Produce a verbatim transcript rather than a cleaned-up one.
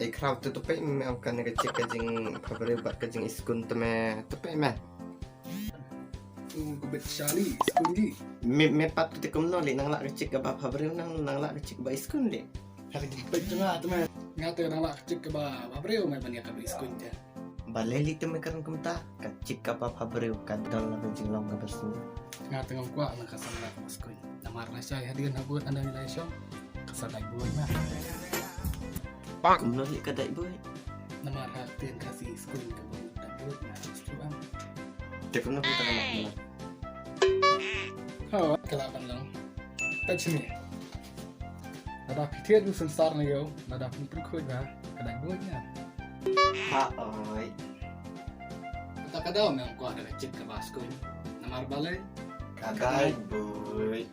Ei Khraw, to to peit me, ong kane ka chick ka jingpha briew bad ka jingskun te me, to peit me. U bit shali skun di. Me me pat te kumno lei, nang lah ka chick kaba pha briew, nang nang lah ka chick ba skun lei. Ka jingpeit jong nga te me. Nga te nang lah ka chick kaba pha briew me ban ïa kaba skun te. Balei lei te me kren kumta, ka chick kaba pha briew ka don la ka jinglong kaba skun. Nga te ngam kwah na ka samla kaba skun. Namar lashai hadien habud ynda ngi la ïashong ka sa dait buit na. Kumno lei ka dait buit? Namar ha ktien Khasi skun kaba dait buit na. Setuju am? Te kumno kumta ka mat kumno? Ha ka lah ban long. Peit shane. Lada phi thied u synsar na ïew, lada phi pyrkhuid ba ka dait buit na. Ha oi. Kata ka daw me ong kwah da ka chick kaba skun. Namar balei? Ka dait buit.